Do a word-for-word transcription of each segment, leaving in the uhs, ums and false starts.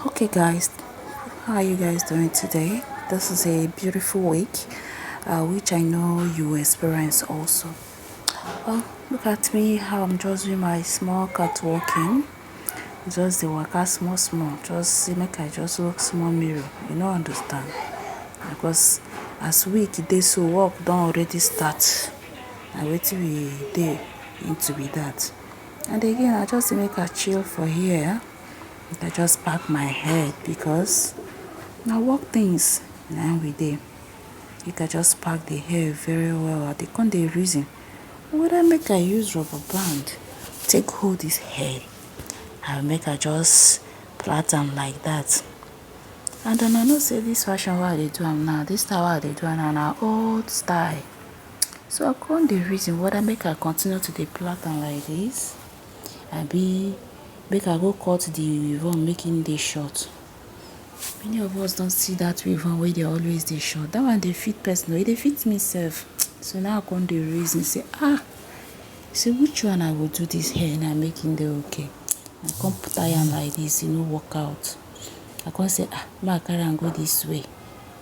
Okay, guys, how are you guys doing today? This is a beautiful week, uh, which I know you experience also. Well, look at me, how I'm just doing my small cat walking. Just the waka small small. Just see, make I just look small mirror. You know, understand? Because as week dey so, work don already start. Na wetin we dey into be that. And again, I just dey make I chill for here. I just pack my head because na work things na we dey. Make I just pack the hair very well. I dey come dey reason whether make I use rubber band take hold this hair, or make I just plait am like that. And una know say this fashion wey I dey do am now, this style wey I dey do am now, na old style. So I come dey reason whether make I continue to dey plait am like this, abi make I go cut the weave on, make e dey short. Many of us don see that weave on wey dey always dey short. That one dey fit person o, e dey fit me sef. So now I come dey reason say, ah, say which one I go do this hair now make e dey okay. I come tie am like this, e no work out. I come say, ah, make I carry am go this way.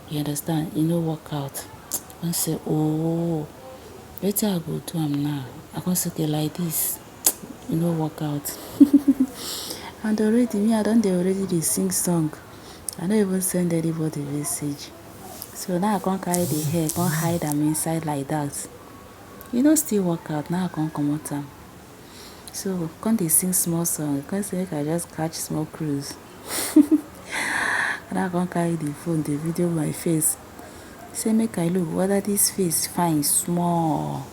You understand? E no work out. I come say, oh, wetin I go do am now? I come say, okay, like this, e no work out. And already, me, I don dey already dey sing song. I no even send anybody message. So now I come carry the hair, come hide am inside like that. E no still work out. Now I come comot am. So come dey sing small song. Come say make I just catch small cruise. Now I come carry the phone, dey video my face. Say make I look whether this face fine small,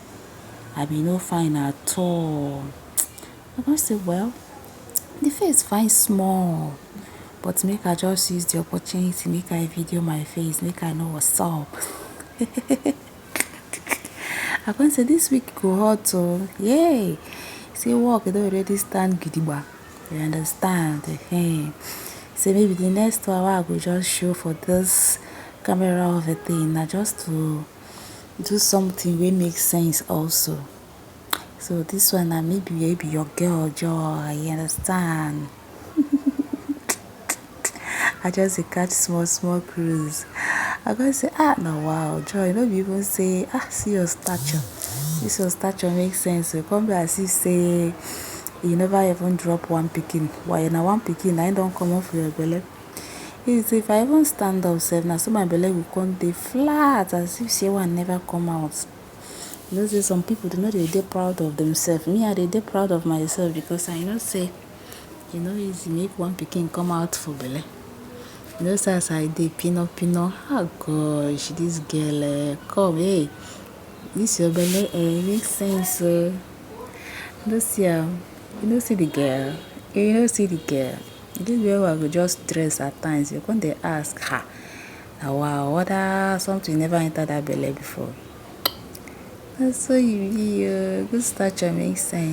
abi e no fine at all. I come say, well, the face fine small, but make I just use the opportunity, make I video my face, make I know what's up. I come say this week go hot o, yay! Say work don already stand gidigba. You understand? Ehen. Say maybe the next one wey I go just show for this camera of a thing na just to do something wey make sense also. So this one na maybe wey be your girl Joy, you understand? I just dey catch small small cruise. I come say, ah, na wow, Joy, no be even say, ah, see your stature. This your stature make sense o. Come be as if say you never even drop one pikin. Why, na one pikin na im don comot for your belle. If, if I even stand up sef, na so my belle go come dey flat as if say one never come out. You know say some people, they no dey dey proud of themselves. Me, I dey dey proud of myself because I know say e no easy make one pikin come out for belle. You know say as I dey pino pino, ah gosh, this girl, eh, come, hey, this your belle, eh, e make sense o. You no see am? You no see the girl? You no see the girl? This way wey I go just dress at times, you come dey ask, ha, na wow, whether something never enter that belle before. Na so you be o. Good stature make sense.